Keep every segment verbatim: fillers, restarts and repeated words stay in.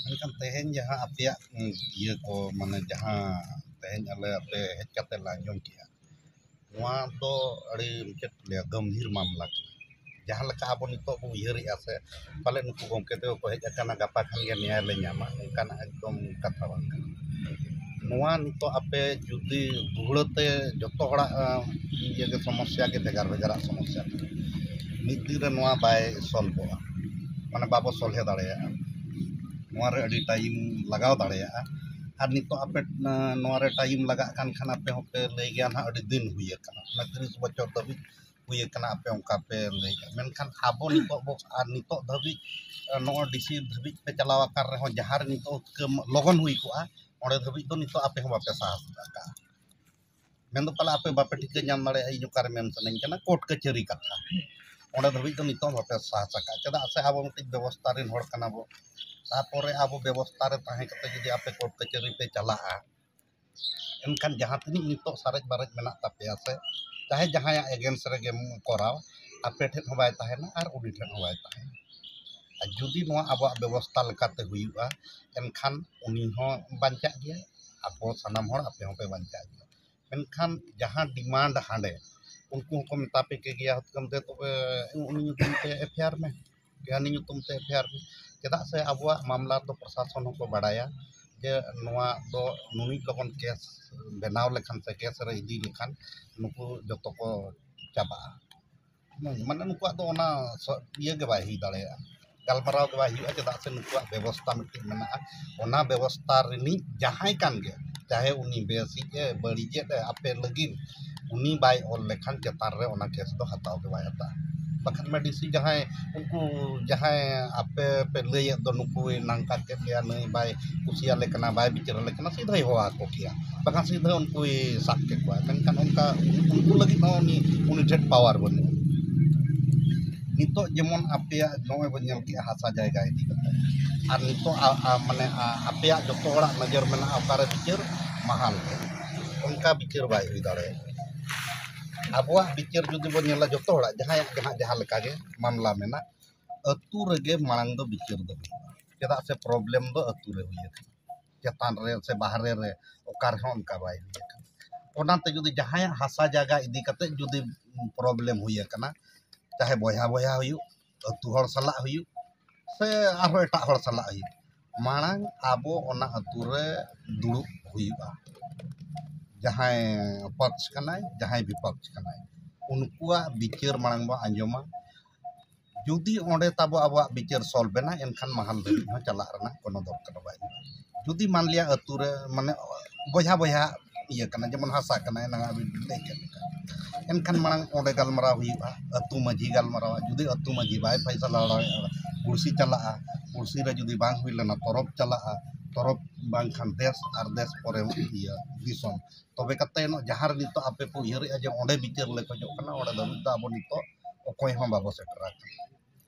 ᱢᱮᱱᱠᱷᱟᱱ ᱛᱮᱦᱮᱧ ᱡᱟᱦᱟᱸ ᱟᱯᱮᱭᱟᱜ, ᱩᱸ, ᱤᱭᱟᱹ ᱠᱚ, ᱢᱟᱱᱮ ᱡᱟᱦᱟᱸ ᱛᱮᱦᱮᱧ ᱟᱞᱮ ᱟᱯᱮ ᱦᱮᱡ ᱠᱟᱛᱮ ᱞᱮ ᱟᱸᱡᱚᱢ ᱠᱮᱜᱼᱟ, ᱱᱚᱣᱟ ᱫᱚ ᱟᱹᱰᱤ, ᱪᱮᱫ ᱠᱚ ᱞᱟᱹᱭᱟ, ᱜᱟᱹᱢᱵᱷᱤᱨ ᱢᱟᱢᱞᱟ ᱠᱟᱱᱟ᱾ ᱡᱟᱦᱟᱸ ᱞᱮᱠᱟ ᱟᱵᱚ ᱱᱤᱛᱚᱜ ᱵᱚ ᱩᱭᱦᱟᱹᱨᱮᱜᱼᱟ ᱥᱮ, ᱯᱟᱞᱮ ᱱᱩᱠᱩ ᱜᱚᱢᱠᱮ ᱛᱟᱠᱚ ᱠᱚ ᱦᱮᱡ ᱟᱠᱟᱱᱟ, ᱜᱟᱯᱟ ᱠᱷᱟᱱ ᱜᱮ ᱱᱮᱭᱟᱭ ᱞᱮ ᱧᱟᱢᱟ, ᱚᱱᱠᱟᱱᱟᱜ ᱮᱠᱫᱚᱢ ᱠᱟᱛᱷᱟ ᱵᱟᱝ ᱠᱟᱱᱟ᱾ ᱱᱚᱣᱟ ᱱᱤᱛᱚᱜ ᱟᱯᱮ ᱡᱩᱫᱤ ᱫᱩᱦᱲᱟᱹ ᱛᱮ ᱡᱚᱛᱚ ᱦᱚᱲᱟᱜ, ᱟᱸ, ᱤᱭᱟᱹ ᱜᱮ ᱥᱚᱢᱚᱥᱥᱟ ᱜᱮ ᱵᱷᱮᱜᱟᱨ ᱵᱷᱮᱜᱟᱨᱟᱜ ᱥᱚᱢᱚᱥᱥᱟ ᱠᱟᱱᱟ᱾ ᱢᱤᱫ ᱫᱤᱱ ᱨᱮ ᱱᱚᱣᱟ ᱵᱟᱭ ᱥᱚᱞᱵᱷᱚᱜᱼᱟ, ᱢᱟᱱᱮ ᱵᱟᱵᱚ ᱥᱚᱞᱦᱮ ᱫᱟᱲᱮᱭᱟᱜᱼᱟ᱾ ᱱᱚᱣᱟ ᱨᱮ ᱟᱹᱰᱤ ᱴᱟᱭᱤᱢ ᱞᱟᱜᱟᱣ ᱫᱟᱲᱮᱭᱟᱜᱼᱟ᱾ ᱟᱨ ᱱᱤᱛᱚᱜ ᱟᱯᱮ, ᱟᱸ, ᱱᱚᱣᱟ ᱨᱮ ᱴᱟᱭᱤᱢ ᱞᱟᱜᱟᱜ ᱠᱟᱱ ᱠᱷᱟᱱ ᱟᱯᱮ ᱦᱚᱸᱯᱮ ᱞᱟᱹᱭ ᱜᱮᱭᱟ ᱱᱟᱦᱟᱜ ᱟᱹᱰᱤ ᱫᱤᱱ ᱦᱩᱭ ᱟᱠᱟᱱᱟ, ᱚᱱᱟ ᱛᱤᱨᱤᱥ ᱵᱚᱪᱷᱚᱨ ᱫᱷᱟᱹᱵᱤᱡ ᱦᱩᱭ ᱟᱠᱟᱱᱟ, ᱟᱯᱮ ᱚᱱᱠᱟ ᱯᱮ ᱞᱟᱹᱭᱮᱫᱼᱟ᱾ ᱢᱮᱱᱠᱷᱟᱱ ᱟᱵᱚ ᱱᱤᱛᱚᱜ ᱵᱚ, ᱟᱨ ᱱᱤᱛᱚᱜ ᱫᱷᱟᱹᱵᱤᱡ, ᱟᱸ, ᱱᱚᱜᱼᱚᱭ ᱰᱤ ᱥᱤ ᱫᱷᱟᱹᱵᱤᱡ ᱯᱮ ᱪᱟᱞᱟᱣ ᱟᱠᱟᱱ ᱨᱮᱦᱚᱸ, ᱡᱟᱦᱟᱸ ᱨᱮ ᱱᱤᱛᱚᱜ ᱠᱟᱹᱢ ᱞᱚᱜᱚᱱ ᱦᱩᱭ ᱠᱚᱜᱼᱟ, ᱚᱸᱰᱮ ᱫᱷᱟᱹᱵᱤᱡ ᱫᱚ ᱱᱤᱛᱚᱜ ᱟᱯᱮ ᱦᱚᱸ ᱵᱟᱯᱮ ᱥᱟᱦᱟ ᱟᱠᱟᱫᱼᱟ᱾ ᱢᱮᱱᱫᱚ ᱯᱟᱞᱮ ᱟᱯᱮ ᱵᱟᱯᱮ ᱴᱷᱤᱠᱟᱹ ᱧᱟᱢ ᱫᱟᱲᱮᱭᱟᱜᱼᱟ ᱤᱧ ᱚᱠᱟᱨᱮ ᱢᱮᱱ ᱥᱟᱱᱟᱧ ᱠᱟᱱᱟ, ᱠᱳᱨᱴ ᱠᱟᱹᱪᱷᱟᱹᱨᱤ ᱠᱟᱛᱷᱟ᱾ ᱚᱸᱰᱮ ᱫᱷᱟᱹᱵᱤᱡ ᱫᱚ ᱱᱤᱛᱚᱜ ᱦᱚᱸ ᱵᱟᱯᱮ ᱥᱟᱦᱟ ᱟᱠᱟᱫᱼᱟ᱾ ᱪᱮᱫᱟᱜ ᱥᱮ ᱟᱵᱚ ᱢᱤᱫᱴᱤᱡ ᱵᱮᱵᱚᱥᱛᱷᱟ ᱨᱮᱱ ᱦᱚᱲ ᱠᱟᱱᱟ ᱵᱚ᱾ ᱛᱟᱨᱯᱚᱨᱮ ᱟᱵᱚ ᱵᱮᱵᱚᱥᱛᱷᱟ ᱨᱮ ᱛᱟᱦᱮᱸ ᱠᱟᱛᱮ ᱡᱩᱫᱤ ᱟᱯᱮ ᱠᱳᱨᱴ ᱠᱟᱹᱪᱷᱟᱹᱨᱤ ᱯᱮ ᱪᱟᱞᱟᱜᱼᱟ, ᱮᱱᱠᱷᱟᱱ ᱡᱟᱦᱟᱸ ᱛᱤᱱᱟᱹᱜ ᱱᱤᱛᱚᱜ ᱥᱟᱨᱮᱡ ᱵᱟᱨᱮᱡ ᱢᱮᱱᱟᱜ ᱛᱟᱯᱮᱭᱟ ᱥᱮ, ᱪᱟᱦᱮ ᱡᱟᱦᱟᱸᱭᱟᱜ against ᱨᱮᱜᱮᱢ ᱠᱚᱨᱟᱣ, ᱟᱯᱮ ᱴᱷᱮᱱ ᱦᱚᱸ ᱵᱟᱭ ᱛᱟᱦᱮᱱᱟ ᱟᱨ ᱩᱱᱤ ᱴᱷᱮᱱ ᱦᱚᱸ ᱵᱟᱭ ᱛᱟᱦᱮᱱᱟ᱾ ᱟᱨ ᱡᱩᱫᱤ ᱱᱚᱣᱟ ᱟᱵᱚᱣᱟᱜ ᱵᱮᱵᱚᱥᱛᱷᱟ ᱞᱮᱠᱟᱛᱮ ᱦᱩᱭᱩᱜᱼᱟ, ᱮᱱᱠᱷᱟᱱ ᱩᱱᱤ ᱦᱚᱸ ᱵᱟᱧᱪᱟᱜ ᱜᱮᱭᱟ, ᱟᱵᱚ ᱥᱟᱱᱟᱢ ᱦᱚᱲ, ᱟᱯᱮ ᱦᱚᱸᱯᱮ ᱵᱟᱧᱪᱟᱜ ᱜᱮᱭᱟ᱾ ᱢᱮᱱᱠᱷᱟᱱ ᱡᱟᱦᱟᱸ demand ᱦᱟᱸᱰᱮ, ᱩᱱᱠᱩ ᱦᱚᱸᱠᱚ ᱢᱮᱛᱟ ᱯᱮ ᱠᱮ ᱜᱮᱭᱟ, ᱦᱩᱛᱠᱟᱹᱢ ᱛᱮ, "ᱛᱚᱵᱮ ᱩᱱᱤ ᱧᱩᱛᱩᱢ ᱛᱮ ᱮᱯᱷ ᱟᱭ ᱟᱨ ᱢᱮ, ᱦᱟᱹᱱᱤ ᱧᱩᱛᱩᱢ ᱛᱮ ᱮᱯᱷ ᱟᱭ ᱟᱨ ᱢᱮ᱾" ᱪᱮᱫᱟᱜ ᱥᱮ ᱟᱵᱚᱣᱟᱜ ᱢᱟᱢᱞᱟ ᱨᱮᱫᱚ ᱯᱨᱚᱥᱟᱥᱚᱱ ᱦᱚᱸᱠᱚ ᱵᱟᱲᱟᱭᱟ ᱡᱮ ᱱᱚᱣᱟ ᱫᱚ ᱱᱩᱱᱤᱡ ᱞᱚᱜᱚᱱ ᱠᱮᱥ ᱵᱮᱱᱟᱣ ᱞᱮᱠᱷᱟᱱ ᱥᱮ ᱠᱮᱥ ᱨᱮ ᱤᱫᱤ ᱞᱮᱠᱷᱟᱱ ᱱᱩᱠᱩ ᱡᱚᱛᱚ ᱠᱚ ᱪᱟᱵᱟᱜᱼᱟ᱾ ᱦᱩᱸ, ᱢᱟᱱᱮ ᱱᱩᱠᱩᱣᱟᱜ ᱫᱚ ᱚᱱᱟ ᱥᱚ-, ᱤᱭᱟᱹ ᱜᱮ ᱵᱟᱭ ᱦᱩᱭ ᱫᱟᱲᱮᱭᱟᱜᱼᱟ, ᱜᱟᱞᱢᱟᱨᱟᱣ ᱜᱮ ᱵᱟᱭ ᱦᱩᱭᱩᱜᱼᱟ, ᱪᱮᱫᱟᱜ ᱥᱮ ᱱᱩᱠᱩᱣᱟᱜ ᱵᱮᱵᱚᱥᱛᱷᱟ ᱢᱤᱫᱴᱤᱡ ᱢᱮᱱᱟᱜᱼᱟ᱾ ᱚᱱᱟ ᱵᱮᱵᱚᱥᱛᱷᱟ ᱨᱤᱱᱤᱡ ᱡᱟᱦᱟᱸᱭ ᱠᱟᱱ ᱜᱮ, ᱪᱟᱦᱮ ᱩᱱᱤ ᱵᱮᱥᱤᱡ ᱮ, ᱵᱟᱹᱲᱤᱡᱮᱫ ᱮ, ᱟᱯᱮ ᱞᱟᱹᱜᱤᱫ ᱩᱱᱤ ᱵᱟᱭ ᱚᱞ ᱞᱮᱠᱷᱟᱱ ᱪᱮᱛᱟᱱ ᱨᱮ ᱚᱱᱟ ᱠᱮᱥ ᱫᱚ ᱦᱟᱛᱟᱣ ᱜᱮ ᱵᱟᱭ ᱦᱟᱛᱟᱣᱟ᱾ ᱵᱟᱠᱷᱟᱱ ᱢᱟ ᱰᱤ ᱥᱤ ᱡᱟᱦᱟᱸᱭ, ᱩᱱᱠᱩ ᱡᱟᱦᱟᱸᱭ ᱟᱯᱮ ᱯᱮ ᱞᱟᱹᱭᱮᱫ ᱫᱚ ᱱᱩᱠᱩᱭ ᱱᱟᱝᱠᱟ ᱠᱮᱫ ᱞᱮᱭᱟ, ᱱᱩᱭ ᱵᱟᱭ ᱠᱩᱥᱤᱭᱟᱞᱮ ᱠᱟᱱᱟ, ᱵᱟᱭ ᱵᱤᱪᱟᱹᱨ ᱟᱞᱮ ᱠᱟᱱᱟ, ᱥᱤᱫᱷᱟᱹᱭ ᱦᱚᱦᱚ ᱟᱠᱚ ᱠᱮᱭᱟ, ᱵᱟᱠᱷᱟᱱ ᱥᱤᱫᱷᱟᱹ ᱩᱱᱠᱩᱭ ᱥᱟᱵ ᱠᱮᱠᱚᱣᱟ᱾ ᱢᱮᱱᱠᱷᱟᱱ ᱚᱱᱠᱟ ᱩᱱᱠᱩ ᱞᱟᱹᱜᱤᱫ ᱦᱚᱸ ᱩᱱᱤ, ᱩᱱᱤ ᱴᱷᱮᱱ ᱯᱟᱣᱟᱨ ᱵᱟᱹᱱᱩᱜᱼᱟ᱾ ᱱᱤᱛᱚᱜ ᱡᱮᱢᱚᱱ ᱟᱯᱮᱭᱟᱜ ᱱᱚᱜᱼᱚᱭ ᱵᱚᱱ ᱧᱮᱞ ᱠᱮᱜᱼᱟ ᱦᱟᱥᱟ ᱡᱟᱭᱜᱟ ᱤᱫᱤ ᱠᱟᱛᱮ, ᱟᱨ ᱱᱤᱛᱚᱜ ᱟ-, ᱟ-, ᱢᱟᱱᱮ ᱟ-, ᱟᱯᱮᱭᱟᱜ ᱡᱚᱛᱚ ᱦᱚᱲᱟᱜ ᱱᱚᱡᱚᱨ ᱢᱮᱱᱟᱜᱼᱟ ᱚᱠᱟᱨᱮ ᱵᱤᱪᱟᱹᱨ ᱢᱟᱦᱟᱞ ᱨᱮ, ᱚᱱᱠᱟ ᱵᱤᱪᱟᱹᱨ ᱵᱟᱭ ᱦᱩᱭ ᱫᱟᱲᱮᱭᱟᱜᱼᱟ᱾ ᱟᱵᱚᱣᱟᱜ ᱵᱤᱪᱟᱹᱨ ᱡᱩᱫᱤ ᱵᱚᱱ ᱧᱮᱞᱟ, ᱡᱚᱛᱚ ᱦᱚᱲᱟᱜ ᱡᱟᱦᱟᱸᱭᱟᱜ ᱜᱮ ᱱᱟᱦᱟᱜ ᱡᱟᱦᱟᱸ ᱞᱮᱠᱟ ᱜᱮ ᱢᱟᱢᱞᱟ ᱢᱮᱱᱟᱜ, ᱟᱹᱛᱩ ᱨᱮᱜᱮ ᱢᱟᱲᱟᱝ ᱫᱚ ᱵᱤᱪᱟᱹᱨ ᱫᱚ ᱦᱩᱭᱩᱜᱼᱟ᱾ ᱪᱮᱫᱟᱜ ᱥᱮ ᱯᱨᱚᱵᱞᱮᱢ ᱫᱚ ᱟᱹᱛᱩ ᱨᱮ ᱦᱩᱭ ᱟᱠᱟᱱᱟ, ᱪᱮᱛᱟᱱ ᱨᱮ ᱥᱮ ᱵᱟᱦᱨᱮ ᱨᱮ ᱚᱠᱟ ᱨᱮᱦᱚᱸ ᱚᱱᱠᱟ ᱵᱟᱭ ᱦᱩᱭ ᱟᱠᱟᱱᱟ᱾ ᱚᱱᱟᱛᱮ ᱡᱩᱫᱤ ᱡᱟᱦᱟᱸᱭᱟᱜ ᱦᱟᱥᱟ ᱡᱟᱭᱜᱟ ᱤᱫᱤ ᱠᱟᱛᱮ ᱡᱩᱫᱤ ᱯᱨᱚᱵᱞᱮᱢ ᱦᱩᱭ ᱟᱠᱟᱱᱟ, ᱪᱟᱦᱮ ᱵᱚᱭᱦᱟ ᱵᱚᱭᱦᱟ ᱦᱩᱭᱩᱜ, ᱟᱹᱛᱩ ᱦᱚᱲ ᱥᱟᱞᱟᱜ ᱦᱩᱭᱩᱜ, ᱥᱮ ᱟᱨᱦᱚᱸ ᱮᱴᱟᱜ ᱦᱚᱲ ᱥᱟᱞᱟᱜ ᱦᱩᱭᱩᱜ, ᱢᱟᱲᱟᱝ ᱟᱵᱚ ᱚᱱᱟ ᱟᱹᱛᱩ ᱨᱮ ᱫᱩᱲᱩᱵ ᱦᱩᱭᱩᱜᱼᱟ᱾ ᱡᱟᱦᱟᱸᱭ ᱯᱚᱠᱥ ᱠᱟᱱᱟᱭ, ᱡᱟᱦᱟᱸᱭ ᱵᱤᱯᱚᱠᱥ ᱠᱟᱱᱟᱭ, ᱩᱱᱠᱩᱣᱟᱜ ᱵᱤᱪᱟᱹᱨ ᱢᱟᱲᱟᱝ ᱵᱚ ᱟᱸᱡᱚᱢᱟ᱾ ᱡᱩᱫᱤ ᱚᱸᱰᱮ ᱛᱟᱵᱚ ᱟᱵᱚᱣᱟᱜ ᱵᱤᱪᱟᱹᱨ ᱥᱚᱞᱵᱷ ᱮᱱᱟ, ᱮᱱᱠᱷᱟᱱ ᱢᱟᱦᱟᱞ ᱫᱷᱟᱹᱵᱤᱡ ᱦᱚᱸ ᱪᱟᱞᱟᱜ ᱨᱮᱱᱟᱜ ᱠᱳᱱᱳ ᱫᱚᱨᱠᱟᱨ ᱵᱟᱭ ᱦᱩᱭᱩᱜᱼᱟ᱾ ᱡᱩᱫᱤ ᱢᱟᱱᱞᱤᱭᱟ ᱟᱹᱛᱩ ᱨᱮ ᱢᱟᱱᱮ ᱵᱚᱭᱦᱟ ᱵᱚᱭᱦᱟ ᱤᱭᱟᱹ ᱠᱟᱱᱟ, ᱡᱮᱢᱚᱱ ᱦᱟᱥᱟ ᱠᱟᱱᱟ, ᱮᱱᱟᱝ ᱟᱵᱤᱱ ᱵᱤᱱ ᱞᱟᱹᱭ ᱠᱮᱫ ᱞᱮᱠᱟ, ᱮᱱᱠᱷᱟᱱ ᱢᱟᱲᱟᱝ ᱚᱸᱰᱮ ᱜᱟᱞᱢᱟᱨᱟᱣ ᱦᱩᱭᱩᱜᱼᱟ, ᱟᱹᱛᱩ ᱢᱟᱹᱡᱷᱤ ᱜᱟᱞᱢᱟᱨᱟᱣᱟ᱾ ᱡᱩᱫᱤ ᱟᱹᱛᱩ ᱢᱟᱹᱡᱷᱤ ᱵᱟᱭ ᱯᱷᱟᱭᱥᱟᱞᱟ ᱫᱟᱲᱮᱭᱟᱜᱼᱟ, ᱯᱩᱲᱥᱤ ᱪᱟᱞᱟᱜᱼᱟ, ᱯᱩᱲᱥᱤ ᱨᱮ ᱡᱩᱫᱤ ᱵᱟᱝ ᱦᱩᱭ ᱞᱮᱱᱟ, ᱛᱚᱨᱚᱯ ᱪᱟᱞᱟᱜᱼᱟ, ᱛᱚᱨᱚᱯ ᱵᱟᱝᱠᱷᱟᱱ ᱫᱮᱥ, ᱟᱨ ᱫᱮᱥ ᱯᱚᱨᱮ ᱤᱭᱟᱹ ᱫᱤᱥᱚᱢ᱾ ᱛᱚᱵᱮ ᱠᱟᱛᱮ ᱡᱟᱦᱟᱸ ᱨᱮ ᱱᱤᱛᱚᱜ ᱟᱯᱮ ᱯᱮ ᱩᱭᱦᱟᱹᱨᱮᱜᱼᱟ ᱡᱮ ᱚᱸᱰᱮ ᱵᱤᱪᱟᱹᱨ ᱞᱮ ᱠᱷᱚᱡᱚᱜ ᱠᱟᱱᱟ, ᱚᱸᱰᱮ ᱫᱷᱟᱹᱵᱤᱡ ᱫᱚ ᱟᱵᱚ ᱱᱤᱛᱚᱜ ᱚᱠᱚᱭ ᱦᱚᱸ ᱵᱟᱵᱚ ᱥᱮᱴᱮᱨ ᱟᱠᱟᱱᱟ᱾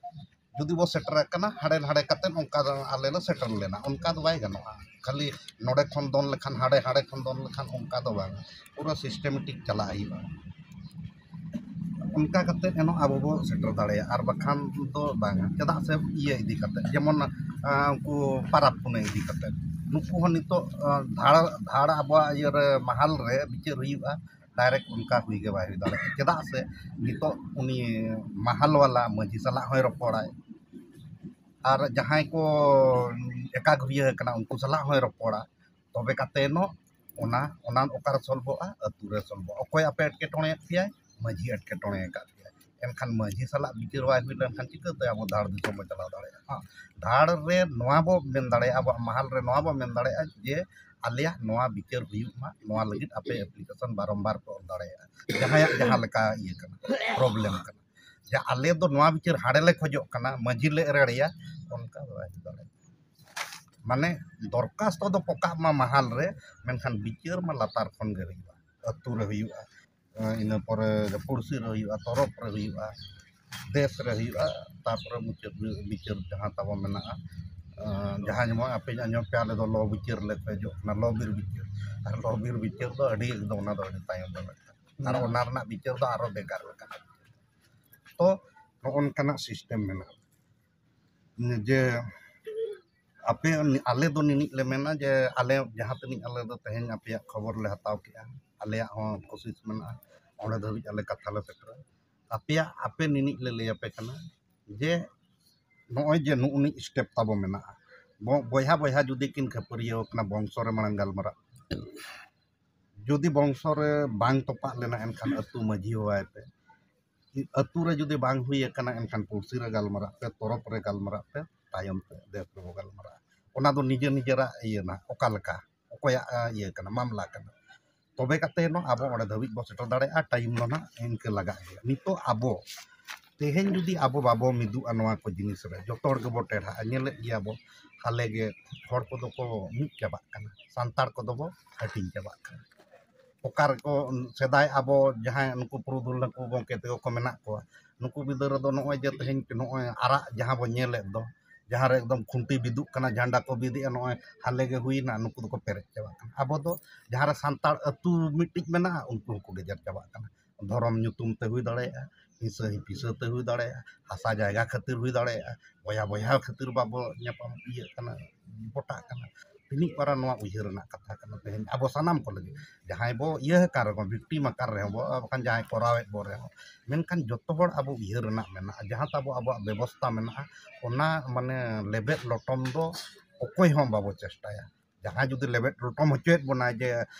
ᱡᱩᱫᱤ ᱵᱚ ᱥᱮᱴᱮᱨ ᱟᱠᱟᱱᱟ, ᱦᱟᱸᱰᱮ ᱱᱟᱰᱮ ᱠᱟᱛᱮ ᱚᱱᱠᱟ ᱫᱚ ᱟᱞᱮ ᱞᱮ ᱥᱮᱴᱮᱨ ᱞᱮᱱᱟ, ᱚᱱᱠᱟ ᱫᱚ ᱵᱟᱭ ᱜᱟᱱᱚᱜᱼᱟ᱾ ᱠᱷᱟᱹᱞᱤ ᱱᱚᱰᱮ ᱠᱷᱚᱱ ᱫᱚᱱ ᱞᱮᱠᱷᱟᱱ ᱦᱟᱸᱰᱮ, ᱦᱟᱸᱰᱮ ᱠᱷᱚᱱ ᱫᱚᱱ ᱞᱮᱠᱷᱟᱱ ᱚᱱᱠᱟ ᱫᱚ ᱵᱟᱝ, ᱯᱩᱨᱟᱹ ᱥᱤᱥᱴᱮᱢᱮᱴᱤᱠ ᱪᱟᱞᱟᱜ ᱦᱩᱭᱩᱜᱼᱟ᱾ ᱚᱱᱠᱟ ᱠᱟᱛᱮ ᱮᱱᱚᱜ ᱟᱵᱚ ᱵᱚ ᱥᱮᱴᱮᱨ ᱫᱟᱲᱮᱭᱟᱜᱼᱟ, ᱟᱨ ᱵᱟᱠᱷᱟᱱ ᱫᱚ ᱵᱟᱝᱟ᱾ ᱪᱮᱫᱟᱜ ᱥᱮ ᱤᱭᱟᱹ ᱤᱫᱤ ᱠᱟᱛᱮ, ᱡᱮᱢᱚᱱ ᱟᱸ, ᱩᱱᱠᱩ ᱯᱟᱨᱟᱵᱽ ᱯᱩᱱᱟᱹᱭ ᱤᱫᱤ ᱠᱟᱛᱮ, ᱱᱩᱠᱩ ᱦᱚᱸ ᱱᱤᱛᱚᱜ ᱟᱸ, ᱫᱷᱟᱲ ᱫᱷᱟᱲ ᱟᱵᱚᱣᱟᱜ ᱤᱭᱟᱹ ᱨᱮ ᱢᱟᱦᱟᱞ ᱨᱮ ᱵᱤᱪᱟᱹᱨ ᱦᱩᱭᱩᱜᱼᱟ, ᱰᱟᱭᱨᱮᱠᱴ ᱚᱱᱠᱟ ᱦᱩᱭ ᱜᱮ ᱵᱟᱭ ᱦᱩᱭ ᱫᱟᱲᱮᱭᱟᱜᱼᱟ᱾ ᱪᱮᱫᱟᱜ ᱥᱮ ᱱᱤᱛᱚᱜ ᱩᱱᱤ ᱢᱟᱦᱟᱞ ᱵᱟᱞᱟ ᱢᱟᱹᱡᱷᱤ ᱥᱟᱞᱟᱜ ᱦᱚᱸᱭ ᱨᱚᱯᱚᱲᱟᱭ, ᱟᱨ ᱡᱟᱦᱟᱸᱭ ᱠᱚ ᱮᱠᱟᱜᱷᱩᱨᱤᱭᱟᱹ ᱠᱟᱱᱟ ᱩᱱᱠᱩ ᱥᱟᱞᱟᱜ ᱦᱚᱸᱭ ᱨᱚᱯᱚᱲᱟ, ᱛᱚᱵᱮ ᱠᱟᱛᱮ ᱱᱚᱜ ᱚᱱᱟ ᱚᱱᱟ ᱚᱠᱟᱨᱮ ᱥᱚᱞᱵᱷᱚᱜᱼᱟ? ᱟᱹᱛᱩ ᱨᱮ ᱥᱚᱞᱵᱷᱚᱜᱼᱟ᱾ ᱚᱠᱚᱭ ᱟᱯᱮ ᱮᱴᱠᱮᱴᱚᱬᱮᱭᱮᱫ ᱯᱮᱭᱟᱭ? ᱢᱟᱹᱡᱷᱤ ᱮᱴᱠᱮᱴᱚᱬᱮ ᱟᱠᱟᱫ ᱯᱮᱭᱟᱭ᱾ ᱮᱱᱠᱷᱟᱱ ᱢᱟᱹᱡᱷᱤ ᱥᱟᱞᱟᱜ ᱵᱤᱪᱟᱹᱨ ᱵᱟᱭ ᱦᱩᱭ ᱞᱮᱱᱠᱷᱟᱱ ᱪᱤᱠᱟᱹᱛᱮ ᱟᱵᱚ ᱫᱷᱟᱲ ᱫᱤᱥᱚᱢ ᱵᱚᱱ ᱪᱟᱞᱟᱣ ᱫᱟᱲᱮᱭᱟᱜᱼᱟ? ᱦᱮᱸ, ᱫᱷᱟᱲ ᱨᱮ ᱱᱚᱣᱟ ᱵᱚ ᱢᱮᱱ ᱫᱟᱲᱮᱭᱟᱜᱼᱟ, ᱟᱵᱚᱣᱟᱜ ᱢᱟᱦᱟᱞ ᱨᱮ ᱱᱚᱣᱟ ᱵᱚ ᱢᱮᱱ ᱫᱟᱲᱮᱭᱟᱜᱼᱟ ᱡᱮ ᱟᱞᱮᱭᱟᱜ ᱱᱚᱣᱟ ᱵᱤᱪᱟᱹᱨ ᱦᱩᱭᱩᱜ ᱢᱟ, ᱱᱚᱣᱟ ᱞᱟᱹᱜᱤᱫ ᱟᱯᱮ ᱮᱯᱞᱤᱠᱮᱥᱚᱱ ᱵᱟᱨᱚᱢᱵᱟᱨ ᱯᱮ ᱚᱞ ᱫᱟᱲᱮᱭᱟᱜᱼᱟ, ᱡᱟᱦᱟᱸᱭᱟᱜ ᱡᱟᱦᱟᱸ ᱞᱮᱠᱟ ᱤᱭᱟᱹ ᱠᱟᱱᱟ, ᱯᱨᱚᱵᱞᱮᱢ ᱠᱟᱱᱟ, ᱡᱮ ᱟᱞᱮ ᱫᱚ ᱱᱚᱣᱟ ᱵᱤᱪᱟᱹᱨ ᱦᱟᱸᱰᱮ ᱞᱮ ᱠᱷᱚᱡᱚᱜ ᱠᱟᱱᱟ, ᱢᱟᱹᱡᱷᱤ ᱞᱮ ᱮᱨᱮᱲᱮᱭᱟ, ᱚᱱᱠᱟ ᱫᱚ ᱵᱟᱭ ᱦᱩᱭ ᱫᱟᱲᱮᱭᱟᱜᱼᱟ᱾ ᱢᱟᱱᱮ ᱫᱚᱨᱠᱟᱥᱛᱚ ᱫᱚ ᱯᱚᱠᱟᱜ ᱢᱟ ᱢᱟᱦᱟᱞ ᱨᱮ, ᱢᱮᱱᱠᱷᱟᱱ ᱵᱤᱪᱟᱹᱨ ᱢᱟ ᱞᱟᱛᱟᱨ ᱠᱷᱚᱱ ᱜᱮ ᱦᱩᱭᱩᱜᱼᱟ, ᱟᱹᱛᱩ ᱨᱮ ᱦᱩᱭᱩᱜᱼᱟ, ᱤᱱᱟᱹ ᱯᱚᱨᱮ ᱯᱩᱲᱥᱤ ᱨᱮ ᱦᱩᱭᱩᱜᱼᱟ, ᱛᱚᱨᱚᱯ ᱨᱮ ᱦᱩᱭᱩᱜᱼᱟ, ᱫᱮᱥ ᱨᱮ ᱦᱩᱭᱩᱜᱼᱟ, ᱛᱟᱨᱯᱚᱨᱮ ᱢᱩᱪᱟᱹᱫ ᱵᱤᱪᱟᱹᱨ ᱡᱟᱦᱟᱸ ᱛᱟᱵᱚ ᱢᱮᱱᱟᱜᱼᱟ᱾ ᱟᱸ, ᱡᱟᱦᱟᱸ ᱡᱮᱢᱚᱱ ᱟᱯᱮ ᱟᱸᱡᱚᱢ ᱯᱮ, ᱟᱞᱮ ᱫᱚ ᱞᱚ ᱵᱤᱪᱟᱹᱨ ᱞᱮ ᱠᱷᱚᱡᱚᱜ ᱠᱟᱱᱟ, ᱞᱚ ᱵᱤᱨ ᱵᱤᱪᱟᱹᱨ᱾ ᱟᱨ ᱞᱚ ᱵᱤᱨ ᱵᱤᱪᱟᱹᱨ ᱫᱚ ᱟᱹᱰᱤ ᱮᱠᱫᱚᱢ ᱚᱱᱟ ᱫᱚ ᱟᱹᱰᱤ ᱛᱟᱭᱚᱢ ᱨᱮ ᱢᱮᱱᱟᱜᱼᱟ᱾ ᱟᱨ ᱚᱱᱟ ᱨᱮᱱᱟᱜ ᱵᱤᱪᱟᱹᱨ ᱫᱚ ᱟᱨᱚ ᱵᱷᱮᱜᱟᱨ ᱞᱮᱠᱟᱱᱟᱜ᱾ ᱛᱚ ᱱᱚᱜᱼᱚ ᱱᱚᱝᱠᱟᱱᱟᱜ ᱥᱤᱥᱴᱮᱢ ᱢᱮᱱᱟᱜᱼᱟ᱾ ᱡᱮ ᱟᱯᱮ, ᱟᱞᱮ ᱫᱚ ᱱᱤᱱᱤᱡ ᱞᱮ ᱢᱮᱱᱟ ᱡᱮ ᱟᱞᱮ ᱡᱟᱦᱟᱸ ᱛᱤᱱᱟᱹᱡ ᱟᱞᱮ ᱫᱚ ᱛᱮᱦᱮᱧ ᱟᱯᱮᱭᱟᱜ ᱠᱷᱚᱵᱚᱨ ᱞᱮ ᱦᱟᱛᱟᱣ ᱠᱮᱜᱼᱟ, ᱟᱞᱮᱭᱟᱜ ᱦᱚᱸ ᱠᱳᱥᱤᱥ ᱢᱮᱱᱟᱜᱼᱟ ᱚᱸᱰᱮ ᱫᱷᱟᱹᱵᱤᱡ ᱟᱞᱮ ᱠᱟᱛᱷᱟ ᱞᱮ ᱥᱮᱴᱮᱨᱟ᱾ ᱟᱯᱮᱭᱟᱜ, ᱟᱯᱮ ᱱᱤᱱᱤᱡ ᱞᱮ ᱞᱟᱹᱭ ᱟᱯᱮ ᱠᱟᱱᱟ ᱡᱮ ᱱᱚᱜᱼᱚᱭ ᱡᱮ ᱱᱩᱜᱼᱩ ᱱᱤᱡ ᱥᱴᱮᱯ ᱛᱟᱵᱚ ᱢᱮᱱᱟᱜᱼᱟ, ᱵᱚ-, ᱵᱚᱭᱦᱟ ᱵᱚᱭᱦᱟ ᱡᱩᱫᱤ ᱠᱤᱱ ᱠᱷᱟᱹᱯᱟᱹᱨᱤᱭᱟᱹᱣ ᱠᱟᱱᱟ, ᱵᱚᱝᱥᱚ ᱨᱮ ᱢᱟᱲᱟᱝ ᱜᱟᱞᱢᱟᱨᱟᱜ, ᱡᱩᱫᱤ ᱵᱚᱝᱥᱚ ᱨᱮ ᱵᱟᱝ ᱛᱚᱯᱟᱜ ᱞᱮᱱᱟ ᱮᱱᱠᱷᱟᱱ ᱟᱹᱛᱩ ᱢᱟᱹᱡᱷᱤ ᱦᱚᱦᱚᱣᱟᱭ ᱯᱮ, ᱟᱹᱛᱩ ᱨᱮ ᱡᱩᱫᱤ ᱵᱟᱝ ᱦᱩᱭ ᱟᱠᱟᱱᱟ ᱮᱱᱠᱷᱟᱱ ᱯᱩᱲᱥᱤ ᱨᱮ ᱜᱟᱞᱢᱟᱨᱟᱜ ᱯᱮ, ᱛᱚᱨᱚᱯ ᱨᱮ ᱜᱟᱞᱢᱟᱨᱟᱜ ᱯᱮ, ᱛᱟᱭᱚᱢ ᱛᱮ ᱫᱮᱥ ᱨᱮᱵᱚ ᱜᱟᱞᱢᱟᱨᱟᱜᱼᱟ᱾ ᱚᱱᱟ ᱫᱚ ᱱᱤᱡᱮ ᱱᱤᱡᱮᱨᱟᱜ ᱤᱭᱟᱹ ᱱᱟᱜ ᱚᱠᱟ ᱞᱮᱠᱟ ᱚᱠᱚᱭᱟᱜ ᱤᱭᱟᱹ ᱠᱟᱱᱟ, ᱢᱟᱢᱞᱟ ᱠᱟᱱᱟ, ᱛᱚᱵᱮ ᱠᱟᱛᱮ ᱱᱚ ᱟᱵᱚ ᱚᱸᱰᱮ ᱫᱷᱟᱹᱵᱤᱡ ᱵᱚ ᱥᱮᱴᱮᱨ ᱫᱟᱲᱮᱭᱟᱜᱼᱟ᱾ ᱴᱟᱭᱤᱢ ᱫᱚ ᱱᱟᱜ ᱤᱱᱠᱟᱹ ᱞᱟᱜᱟᱜ ᱜᱮᱭᱟ᱾ ᱱᱤᱛᱚᱜ ᱟᱵᱚ ᱛᱮᱦᱮᱧ ᱡᱩᱫᱤ ᱟᱵᱚ ᱵᱟᱵᱚ ᱢᱤᱫᱩᱜᱼᱟ ᱱᱚᱣᱟ ᱠᱚ ᱡᱤᱱᱤᱥ ᱨᱮ, ᱡᱚᱛᱚ ᱦᱚᱲ ᱜᱮᱵᱚ ᱴᱮᱲᱦᱟᱜᱼᱟ᱾ ᱧᱮᱞᱮᱫ ᱜᱮᱭᱟ ᱵᱚ, ᱦᱟᱞᱮ ᱜᱮ ᱦᱚᱲ ᱠᱚᱫᱚ ᱠᱚ ᱢᱤᱫ ᱪᱟᱵᱟᱜ ᱠᱟᱱᱟ, ᱥᱟᱱᱛᱟᱲ ᱠᱚᱫᱚ ᱵᱚ ᱦᱟᱹᱴᱤᱧ ᱪᱟᱵᱟᱜ ᱠᱟᱱᱟ᱾ ᱚᱠᱟ ᱨᱮᱠᱚ ᱥᱮᱫᱟᱭ ᱟᱵᱚ ᱡᱟᱦᱟᱸᱭ ᱱᱩᱠᱩ ᱯᱩᱨᱩᱫᱷᱩᱞ ᱱᱩᱠᱩ ᱜᱚᱢᱠᱮ ᱛᱟᱠᱚ ᱠᱚ ᱢᱮᱱᱟᱜ ᱠᱚᱣᱟ, ᱱᱩᱠᱩ ᱵᱤᱫᱟᱹᱞ ᱨᱮᱫᱚ ᱱᱚᱜᱼᱚᱭ ᱡᱮ ᱛᱮᱦᱮᱧ ᱱᱚᱜᱼᱚᱭ ᱟᱨᱟᱜ ᱡᱟᱦᱟᱸ ᱵᱚ ᱧᱮᱞᱮᱫ ᱫᱚ, ᱡᱟᱦᱟᱸ ᱨᱮ ᱮᱠᱫᱚᱢ ᱠᱷᱩᱱᱴᱤ ᱵᱤᱫᱩᱜ ᱠᱟᱱᱟ, ᱡᱷᱟᱱᱰᱟ ᱠᱚ ᱵᱤᱫᱮᱜᱼᱟ, ᱱᱚᱜᱼᱚᱭ ᱦᱟᱞᱮ ᱜᱮ ᱦᱩᱭᱱᱟ, ᱱᱩᱠᱩ ᱫᱚᱠᱚ ᱯᱮᱨᱮᱡ ᱪᱟᱵᱟᱜ ᱠᱟᱱᱟ᱾ ᱟᱵᱚ ᱫᱚ ᱡᱟᱦᱟᱸ ᱨᱮ ᱥᱟᱱᱛᱟᱲ ᱟᱹᱛᱩ ᱢᱤᱫᱴᱤᱡ ᱢᱮᱱᱟᱜᱼᱟ, ᱩᱱᱠᱩ ᱦᱚᱸᱠᱚ ᱜᱮᱡᱮᱨ ᱪᱟᱵᱟᱜ ᱠᱟᱱᱟ᱾ ᱫᱷᱚᱨᱚᱢ ᱧᱩᱛᱩᱢ ᱛᱮ ᱦᱩᱭ ᱫᱟᱲᱮᱭᱟᱜᱼᱟ, ᱦᱤᱸᱥᱟᱹ ᱦᱤᱯᱤᱥᱟᱹ ᱛᱮ ᱦᱩᱭ ᱫᱟᱲᱮᱭᱟᱜᱼᱟ, ᱦᱟᱥᱟ ᱡᱟᱭᱜᱟ ᱠᱷᱟᱹᱛᱤᱨ ᱦᱩᱭ ᱫᱟᱲᱮᱭᱟᱜᱼᱟ, ᱵᱚᱭᱦᱟ ᱵᱚᱭᱦᱟ ᱠᱷᱟᱹᱛᱤᱨ ᱵᱟᱵᱚ ᱧᱟᱯᱟᱢ ᱤᱭᱟᱹᱜ ᱠᱟᱱᱟ, ᱯᱚᱴᱟᱜ ᱠᱟᱱᱟ᱾ ᱛᱤᱱᱤᱡ ᱢᱟᱨᱟᱝ ᱱᱚᱣᱟ ᱩᱭᱦᱟᱹᱨ ᱨᱮᱱᱟᱜ ᱠᱟᱛᱷᱟ ᱠᱟᱱᱟ ᱛᱮᱦᱮᱧ ᱟᱵᱚ ᱥᱟᱱᱟᱢ ᱠᱚ ᱞᱟᱹᱜᱤᱫ, ᱡᱟᱦᱟᱸᱭ ᱵᱚ ᱤᱭᱟᱹ ᱟᱠᱟᱱ ᱨᱮᱦᱚᱸ, ᱵᱷᱤᱠᱴᱤᱢ ᱟᱠᱟᱱ ᱨᱮᱦᱚᱸ ᱵᱚ, ᱵᱟᱠᱷᱟᱱ ᱡᱟᱦᱟᱸᱭ ᱠᱚᱨᱟᱣᱮᱫ ᱵᱚ ᱨᱮᱦᱚᱸ, ᱢᱮᱱᱠᱷᱟᱱ ᱡᱚᱛᱚ ᱦᱚᱲ ᱟᱵᱚ ᱩᱭᱦᱟᱹᱨ ᱨᱮᱱᱟᱜ ᱢᱮᱱᱟᱜᱼᱟ, ᱡᱟᱦᱟᱸ ᱛᱟᱵᱚ ᱟᱵᱚᱣᱟᱜ ᱵᱮᱵᱚᱥᱛᱟ ᱢᱮᱱᱟᱜᱼᱟ, ᱚᱱᱟ ᱢᱟᱱᱮ ᱞᱮᱵᱮᱫ ᱞᱚᱴᱚᱢ ᱫᱚ ᱚᱠᱚᱭ ᱦᱚᱸ ᱵᱟᱵᱚ ᱪᱮᱥᱴᱟᱭᱟ᱾ ᱡᱟᱦᱟᱸᱭ ᱡᱩᱫᱤ ᱞᱮᱵᱮᱫ ᱞᱚᱴᱚᱢ ᱦᱚᱪᱚᱭᱮᱫ ᱵᱚᱱᱟᱭ ᱡᱮ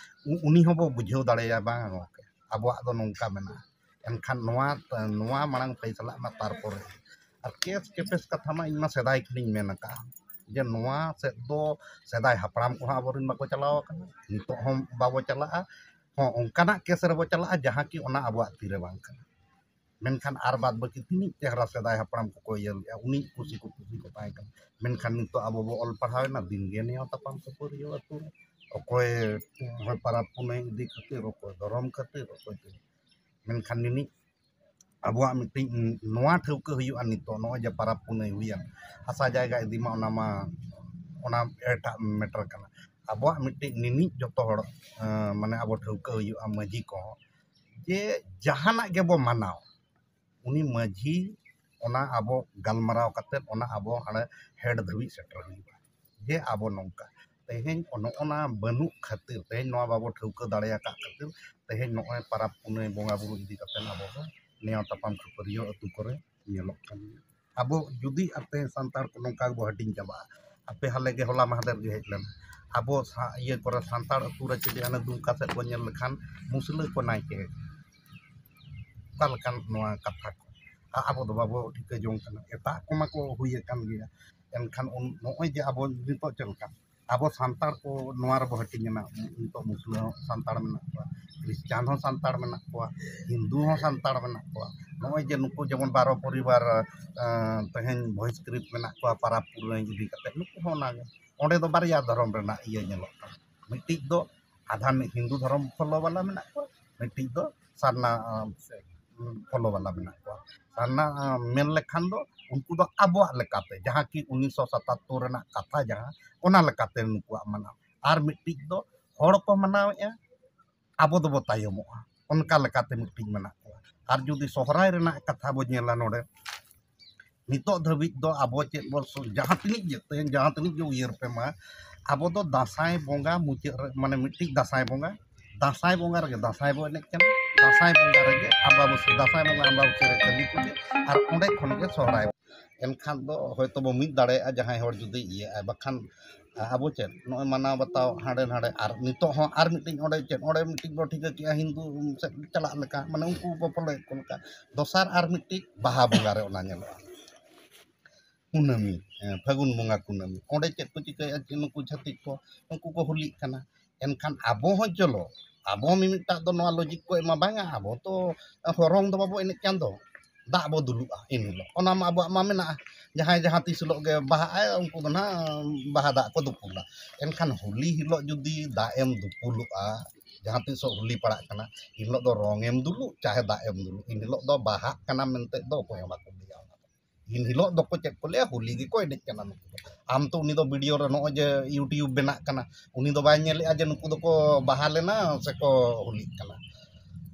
ᱩ-, ᱩᱱᱤ ᱦᱚᱸᱵᱚ ᱵᱩᱡᱷᱟᱹᱣ ᱫᱟᱲᱮᱭᱟᱭᱟ, ᱵᱟᱝ ᱜᱚᱢᱠᱮ, ᱟᱵᱚᱣᱟᱜ ᱫᱚ ᱱᱚᱝᱠᱟ ᱢᱮᱱᱟᱜᱼᱟ᱾ ᱮᱱᱠᱷᱟᱱ ᱱᱚᱣᱟ, ᱱᱚᱣᱟ ᱢᱟᱲᱟᱝ ᱯᱷᱟᱭᱥᱟᱞᱟᱜ ᱢᱟ, ᱛᱟᱨᱯᱚᱨᱮ᱾ ᱟᱨ ᱠᱮᱥ ᱠᱮᱯᱮᱥ ᱠᱟᱛᱷᱟ ᱢᱟ ᱤᱧ ᱢᱟ ᱥᱮᱫᱟᱭ ᱠᱷᱚᱱᱤᱧ ᱢᱮᱱ ᱟᱠᱟᱫᱼᱟ ᱡᱮ ᱱᱚᱣᱟ ᱥᱮᱫ ᱫᱚ ᱥᱮᱫᱟᱭ ᱦᱟᱯᱲᱟᱢ ᱠᱚᱦᱚᱸ ᱟᱵᱚᱨᱮᱱ ᱵᱟᱠᱚ ᱪᱟᱞᱟᱣ ᱟᱠᱟᱱᱟ, ᱱᱤᱛᱚᱜ ᱦᱚᱸ ᱵᱟᱵᱚ ᱪᱟᱞᱟᱜᱼᱟ᱾ ᱦᱚᱸ, ᱚᱱᱠᱟᱱᱟᱜ ᱠᱮᱥ ᱨᱮᱵᱚ ᱪᱟᱞᱟᱜᱼᱟ ᱡᱟᱦᱟᱸ ᱠᱤ ᱚᱱᱟ ᱟᱵᱚᱣᱟᱜ ᱛᱤᱨᱮ ᱵᱟᱝ ᱠᱟᱱᱟ᱾ ᱢᱮᱱᱠᱷᱟᱱ ᱟᱨ ᱵᱟᱫ ᱵᱟᱹᱠᱤ ᱛᱤᱱᱟᱹᱜ ᱪᱮᱦᱨᱟ ᱥᱮᱫᱟᱭ ᱦᱟᱯᱲᱟᱢ ᱠᱚᱠᱚ ᱤᱭᱟᱹ ᱞᱮᱫᱼᱟ, ᱩᱱᱤ ᱠᱩᱥᱤ ᱠᱚ ᱠᱩᱥᱤ ᱠᱚ ᱛᱟᱦᱮᱸ ᱠᱟᱱᱟ᱾ ᱢᱮᱱᱠᱷᱟᱱ ᱱᱤᱛᱚᱜ ᱟᱵᱚ ᱵᱚ ᱚᱞ ᱯᱟᱲᱦᱟᱣ ᱮᱱᱟ, ᱫᱤᱱ ᱜᱮ ᱱᱮᱭᱟᱣ ᱛᱟᱯᱟᱢ ᱠᱷᱟᱹᱯᱟᱹᱨᱤᱭᱟᱹ ᱟᱹᱛᱩ ᱨᱮ, ᱚᱠᱚᱭ ᱦᱚᱸ ᱯᱟᱨᱟᱵᱽ ᱯᱩᱱᱟᱹᱭ ᱤᱫᱤ ᱠᱷᱟᱹᱛᱤᱨ, ᱚᱠᱚᱭ ᱫᱷᱚᱨᱚᱢ ᱠᱷᱟᱹᱛᱤᱨ, ᱚᱠᱚᱭ ᱪᱮᱫ᱾ ᱢᱮᱱᱠᱷᱟᱱ ᱱᱤᱱᱤᱡ ᱟᱵᱚᱣᱟᱜ ᱢᱤᱫᱴᱤᱡ ᱱᱚᱣᱟ ᱴᱷᱟᱹᱣᱠᱟᱹ ᱦᱩᱭᱩᱜᱼᱟ ᱱᱤᱛᱚᱜ, ᱱᱚᱜᱼᱚᱭ ᱡᱮ ᱯᱟᱨᱟᱵᱽ ᱯᱩᱱᱟᱹᱭ ᱦᱩᱭᱮᱱ, ᱦᱟᱥᱟ ᱡᱟᱭᱜᱟ ᱤᱫᱤ ᱢᱟ, ᱚᱱᱟ ᱢᱟ, ᱚᱱᱟ ᱮᱴᱟᱜ ᱢᱮᱴᱟᱨ ᱠᱟᱱᱟ᱾ ᱟᱵᱚᱣᱟᱜ ᱢᱤᱫᱴᱤᱡ ᱱᱤᱱᱤᱡ ᱡᱚᱛᱚ ᱦᱚᱲ, ᱮᱸ, ᱢᱟᱱᱮ ᱟᱵᱚ ᱴᱷᱟᱹᱣᱠᱟᱹ ᱦᱩᱭᱩᱜᱼᱟ, ᱢᱟᱹᱡᱷᱤ ᱠᱚᱦᱚᱸ, ᱡᱮ ᱡᱟᱦᱟᱱᱟᱜ ᱜᱮᱵᱚ ᱢᱟᱱᱟᱣ, ᱩᱱᱤ ᱢᱟᱹᱡᱷᱤ ᱚᱱᱟ ᱟᱵᱚ ᱜᱟᱞᱢᱟᱨᱟᱣ ᱠᱟᱛᱮᱫ ᱚᱱᱟ ᱟᱵᱚ ᱦᱟᱸᱰᱮ ᱦᱮᱰ ᱫᱷᱟᱹᱵᱤᱡ ᱥᱮᱴᱮᱨ ᱦᱩᱭᱩᱜᱼᱟ᱾ ᱡᱮ ᱟᱵᱚ ᱱᱚᱝᱠᱟ᱾ ᱛᱮᱦᱮᱧ ᱱᱚᱜᱼᱚ ᱱᱟ ᱵᱟᱹᱱᱩᱜ ᱠᱷᱟᱹᱛᱤᱨ, ᱛᱮᱦᱮᱧ ᱱᱚᱣᱟ ᱵᱟᱵᱚ ᱴᱷᱟᱹᱣᱠᱟᱹ ᱫᱟᱲᱮ ᱟᱠᱟᱫ ᱠᱷᱟᱹᱛᱤᱨ, ᱛᱮᱦᱮᱧ ᱱᱚᱜᱼᱚᱭ ᱯᱟᱨᱟᱵᱽ ᱯᱩᱱᱟᱹᱭ ᱵᱚᱸᱜᱟ ᱵᱩᱨᱩ ᱤᱫᱤ ᱠᱟᱛᱮ ᱟᱵᱚ ᱦᱚᱸ ᱱᱮᱭᱟᱣ ᱛᱟᱯᱟᱢ ᱠᱷᱟᱹᱯᱟᱹᱨᱤᱭᱟᱹ ᱟᱹᱛᱩ ᱠᱚᱨᱮ ᱧᱮᱞᱚᱜ ᱠᱟᱱ ᱜᱮᱭᱟ᱾ ᱟᱵᱚ ᱡᱩᱫᱤ ᱟᱯᱮ ᱥᱟᱱᱛᱟᱲ ᱠᱚ ᱱᱚᱝᱠᱟ ᱜᱮᱵᱚ ᱦᱟᱹᱴᱤᱧ ᱪᱟᱵᱟᱜᱼᱟ, ᱟᱯᱮ ᱦᱟᱞᱮ ᱜᱮ ᱦᱚᱞᱟ ᱢᱟᱦᱫᱮᱨ ᱜᱮ ᱦᱮᱡ ᱞᱮᱱᱟ, ᱟᱵᱚ ᱥᱟ-, ᱤᱭᱟᱹ ᱠᱚᱨᱮ ᱥᱟᱱᱛᱟᱲ ᱟᱹᱛᱩ ᱨᱮ ᱡᱩᱫᱤ ᱦᱟᱱᱮ ᱫᱩᱢᱠᱟ ᱥᱮᱫ ᱵᱚᱱ ᱧᱮᱞ ᱞᱮᱠᱷᱟᱱ ᱢᱩᱥᱞᱟᱹ ᱠᱚ ᱱᱟᱭᱠᱮ, ᱚᱠᱟ ᱞᱮᱠᱟᱱ ᱱᱚᱣᱟ ᱠᱟᱛᱷᱟ ᱠᱚ? ᱟ-, ᱟᱵᱚ ᱫᱚ ᱵᱟᱵᱚ ᱴᱷᱤᱠᱟᱹ ᱡᱚᱝ ᱠᱟᱱᱟ, ᱮᱴᱟᱜ ᱠᱚᱢᱟ ᱠᱚ ᱦᱩᱭ ᱟᱠᱟᱱ ᱜᱮᱭᱟ᱾ ᱮᱱᱠᱷᱟᱱ ᱩᱱ, ᱱᱚᱜᱼᱚᱭ ᱡᱮ ᱟᱵᱚ ᱱᱤᱛᱚᱜ ᱪᱮᱫ ᱞᱮᱠᱟ ᱟᱵᱚ ᱥᱟᱱᱛᱟᱲ ᱠᱚ ᱱᱚᱣᱟ ᱨᱮᱵᱚ ᱦᱟᱹᱴᱤᱧ ᱮᱱᱟ, ᱱᱤᱛᱚᱜ ᱢᱩᱥᱞᱟᱹ ᱦᱚᱸ ᱥᱟᱱᱛᱟᱲ ᱢᱮᱱᱟᱜ ᱠᱚᱣᱟ, ᱠᱷᱨᱤᱥᱪᱟᱱ ᱦᱚᱸ ᱥᱟᱱᱛᱟᱲ ᱢᱮᱱᱟᱜ ᱠᱚᱣᱟ, ᱦᱤᱱᱫᱩ ᱦᱚᱸ ᱥᱟᱱᱛᱟᱲ ᱢᱮᱱᱟᱜ ᱠᱚᱣᱟ᱾ ᱱᱚᱜᱼᱚᱭ ᱡᱮ ᱱᱩᱠᱩ ᱡᱮᱢᱚᱱ ᱵᱟᱨᱚ ᱯᱚᱨᱤᱵᱟᱨ, ᱟᱸ, ᱛᱮᱦᱮᱧ ᱵᱚᱦᱤᱥᱠᱨᱤᱛ ᱢᱮᱱᱟᱜ ᱠᱚᱣᱟ ᱯᱟᱨᱟᱵᱽ ᱯᱩᱱᱟᱹᱭ ᱤᱫᱤ ᱠᱟᱛᱮ, ᱱᱩᱠᱩ ᱦᱚᱸ ᱚᱱᱟᱜᱮ᱾ ᱚᱸᱰᱮ ᱫᱚ ᱵᱟᱨᱭᱟ ᱫᱷᱚᱨᱚᱢ ᱨᱮᱱᱟᱜ ᱤᱭᱟᱹ ᱧᱮᱞᱚᱜ ᱠᱟᱱᱟ᱾ ᱢᱤᱫᱴᱤᱡ ᱫᱚ ᱟᱫᱷᱟᱱ ᱦᱤᱱᱫᱩ ᱫᱷᱚᱨᱚᱢ ᱯᱷᱚᱞᱳ ᱵᱟᱞᱟ ᱢᱮᱱᱟᱜ ᱠᱚᱣᱟ, ᱢᱤᱫᱴᱤᱡ ᱫᱚ ᱥᱟᱨᱱᱟ, ᱟᱸ, ᱯᱷᱚᱞᱳ ᱵᱟᱞᱟ ᱢᱮᱱᱟᱜ ᱠᱚᱣᱟ᱾ ᱥᱟᱨᱱᱟ, ᱟᱸ, ᱢᱮᱱ ᱞᱮᱠᱷᱟᱱ ᱫᱚ ᱩᱱᱠᱩ ᱫᱚ ᱟᱵᱚᱣᱟᱜ ᱞᱮᱠᱟᱛᱮ, ᱡᱟᱦᱟᱸ ᱠᱤ ᱩᱱᱤᱥᱥᱚ ᱥᱟᱛᱟᱛᱛᱳᱨ ᱨᱮᱱᱟᱜ ᱠᱟᱛᱷᱟ ᱡᱟᱦᱟᱸ, ᱚᱱᱟ ᱞᱮᱠᱟᱛᱮ ᱱᱩᱠᱩᱣᱟᱜ ᱢᱟᱱᱟᱣ᱾ ᱟᱨ ᱢᱤᱫᱴᱤᱡ ᱫᱚ ᱦᱚᱲ ᱠᱚ ᱢᱟᱱᱟᱣᱮᱫᱼᱟ, ᱟᱵᱚ ᱫᱚᱵᱚ ᱛᱟᱭᱚᱢᱚᱜᱼᱟ, ᱚᱱᱠᱟ ᱞᱮᱠᱟᱛᱮ ᱢᱤᱫᱴᱤᱡ ᱢᱮᱱᱟᱜ ᱠᱚᱣᱟ᱾ ᱟᱨ ᱡᱩᱫᱤ ᱥᱚᱦᱨᱟᱭ ᱨᱮᱱᱟᱜ ᱠᱟᱛᱷᱟ ᱵᱚ ᱧᱮᱞᱟ ᱱᱚᱰᱮ, ᱱᱤᱛᱚᱜ ᱫᱷᱟᱹᱵᱤᱡ ᱫᱚ ᱟᱵᱚ ᱪᱮᱫ ᱵᱚ ᱥᱩ-, ᱡᱟᱦᱟᱸ ᱛᱤᱱᱟᱹᱜ ᱡᱮ, ᱛᱮᱦᱮᱧ ᱡᱟᱦᱟᱸ ᱛᱤᱱᱟᱹᱜ ᱜᱮ ᱩᱭᱦᱟᱹᱨ ᱯᱮ ᱢᱟ, ᱟᱵᱚ ᱫᱚ ᱫᱟᱸᱥᱟᱭ ᱵᱚᱸᱜᱟ ᱢᱩᱪᱟᱹᱫ ᱨᱮ, ᱢᱟᱱᱮ ᱢᱤᱫᱴᱤᱡ ᱫᱟᱸᱥᱟᱭ ᱵᱚᱸᱜᱟ, ᱫᱟᱸᱥᱟᱭ ᱵᱚᱸᱜᱟ ᱨᱮᱜᱮ ᱫᱟᱸᱥᱟᱭ ᱵᱚ ᱮᱱᱮᱡ ᱠᱟᱱᱟ, ᱫᱟᱸᱥᱟᱭ ᱵᱚᱸᱜᱟ ᱨᱮᱜᱮ ᱟᱢᱵᱟᱵᱟᱹᱥᱭᱟᱹ, ᱫᱟᱸᱥᱟᱭ ᱵᱚᱸᱜᱟ ᱟᱢᱵᱟᱵᱟᱹᱥᱭᱟᱹ ᱨᱮ ᱠᱟᱹᱞᱤ ᱯᱩᱡᱟᱹ, ᱟᱨ ᱚᱸᱰᱮ ᱠᱷᱚᱱ ᱜᱮ ᱥᱚᱦᱨᱟᱭ᱾ ᱮᱱᱠᱷᱟᱱ ᱫᱚ ᱦᱚᱭᱛᱳ ᱵᱚ ᱢᱤᱫ ᱫᱟᱲᱮᱭᱟᱜᱼᱟ, ᱡᱟᱦᱟᱸᱭ ᱦᱚᱲ ᱡᱩᱫᱤ ᱤᱭᱟᱹᱜᱼᱟᱭ, ᱵᱟᱠᱷᱟᱱ ᱟᱵᱚ ᱪᱮᱫ ᱱᱚᱜᱼᱚᱭ ᱢᱟᱱᱟᱣ ᱵᱟᱛᱟᱣ ᱦᱟᱸᱰᱮ ᱱᱟᱰᱮ, ᱟᱨ ᱱᱤᱛᱚᱜ ᱦᱚᱸ ᱟᱨ ᱢᱤᱫᱴᱤᱡ ᱚᱸᱰᱮ ᱪᱮᱫ, ᱚᱸᱰᱮ ᱢᱤᱫᱴᱤᱡ ᱵᱚ ᱴᱷᱤᱠᱟᱹ ᱠᱮᱜᱼᱟ ᱦᱤᱱᱫᱩ ᱥᱮᱫ ᱪᱟᱞᱟᱜ ᱞᱮᱠᱟ, ᱢᱟᱱᱮ ᱩᱱᱠᱩ ᱵᱚ ᱯᱷᱚᱞᱳᱭᱮᱫ ᱠᱚ ᱞᱮᱠᱟ᱾ ᱫᱚᱥᱟᱨ ᱟᱨ ᱢᱤᱫᱴᱤᱡ ᱵᱟᱦᱟ ᱵᱚᱸᱜᱟ ᱨᱮ ᱚᱱᱟ ᱧᱮᱞᱚᱜᱼᱟ, ᱠᱩᱱᱟᱹᱢᱤ, ᱦᱮᱸ, ᱯᱷᱟᱹᱜᱩᱱ ᱵᱚᱸᱜᱟ ᱠᱩᱱᱟᱹᱢᱤ, ᱚᱸᱰᱮ ᱪᱮᱫ ᱠᱚ ᱪᱤᱠᱟᱹᱭᱮᱫᱼᱟ, ᱪᱮᱫ ᱱᱩᱠᱩ ᱪᱷᱟᱹᱛᱤᱠ ᱠᱚ, ᱩᱱᱠᱩ ᱠᱚ ᱦᱳᱞᱤᱜ ᱠᱟᱱᱟ᱾ ᱮᱱᱠᱷᱟᱱ ᱟᱵᱚ ᱦᱚᱸ ᱪᱚᱞᱚ, ᱟᱵᱚ ᱢᱤᱢᱤᱫᱴᱟᱜ ᱫᱚ ᱱᱚᱣᱟ ᱞᱚᱡᱤᱠ ᱠᱚ ᱮᱢᱟ, ᱵᱟᱝᱟ, ᱟᱵᱚ ᱛᱚ ᱨᱚᱝ ᱫᱚ ᱵᱟᱵᱚ ᱮᱱᱮᱡ ᱠᱟᱱ ᱫᱚ, ᱫᱟᱜ ᱵᱚ ᱫᱩᱞᱩᱜᱼᱟ ᱮᱱ ᱦᱤᱞᱳᱜ, ᱚᱱᱟ ᱢᱟ ᱟᱵᱚᱣᱟᱜ ᱢᱟ ᱢᱮᱱᱟᱜᱼᱟ᱾ ᱡᱟᱦᱟᱸᱭ ᱡᱟᱦᱟᱸ ᱛᱤᱥ ᱦᱤᱞᱳᱜ ᱜᱮ ᱵᱟᱦᱟᱜ ᱟᱭ, ᱩᱱᱠᱩ ᱫᱚ ᱱᱟᱦᱟᱜ ᱵᱟᱦᱟ ᱫᱟᱜ ᱠᱚ ᱫᱩᱯᱩᱞᱟ᱾ ᱮᱱᱠᱷᱟᱱ ᱦᱳᱞᱤ ᱦᱤᱞᱳᱜ ᱡᱩᱫᱤ ᱫᱟᱜ ᱮᱢ ᱫᱩᱯᱩᱞᱚᱜᱼᱟ, ᱡᱟᱦᱟᱸ ᱛᱤᱥᱚᱜ ᱦᱳᱞᱤ ᱯᱟᱲᱟᱜ ᱠᱟᱱᱟ, ᱮᱱ ᱦᱤᱞᱳᱜ ᱫᱚ ᱨᱚᱝ ᱮᱢ ᱫᱩᱞᱩᱜ ᱪᱟᱦᱮ ᱫᱟᱜ ᱮᱢ ᱫᱩᱞᱩᱜ, ᱮᱱ ᱦᱤᱞᱳᱜ ᱫᱚ ᱵᱟᱦᱟᱜ ᱠᱟᱱᱟ ᱢᱮᱱᱛᱮ ᱫᱚ ᱚᱠᱚᱭ ᱦᱚᱸ ᱵᱟᱠᱚ ᱞᱟᱹᱭᱟ ᱚᱱᱟ ᱫᱚ᱾ ᱮᱱ ᱦᱤᱞᱳᱜ ᱫᱚᱠᱚ ᱪᱮᱫ ᱠᱚ ᱞᱟᱹᱭᱟ, ᱦᱳᱞᱤ ᱜᱮᱠᱚ ᱮᱱᱮᱡ ᱠᱟᱱᱟ ᱱᱩᱠᱩ ᱫᱚ᱾ ᱟᱢ ᱛᱚ ᱩᱱᱤ ᱫᱚ ᱵᱷᱤᱰᱤᱭᱳ ᱨᱮ ᱱᱚᱜᱼᱚᱭ ᱡᱮ YouTube ᱵᱮᱱᱟᱜ ᱠᱟᱱᱟ, ᱩᱱᱤ ᱫᱚ ᱵᱟᱭ ᱧᱮᱞᱮᱜᱼᱟ ᱡᱮ ᱱᱩᱠᱩ ᱫᱚᱠᱚ ᱵᱟᱦᱟ ᱞᱮᱱᱟ ᱥᱮᱠᱚ ᱦᱳᱞᱤᱜ ᱠᱟᱱᱟ᱾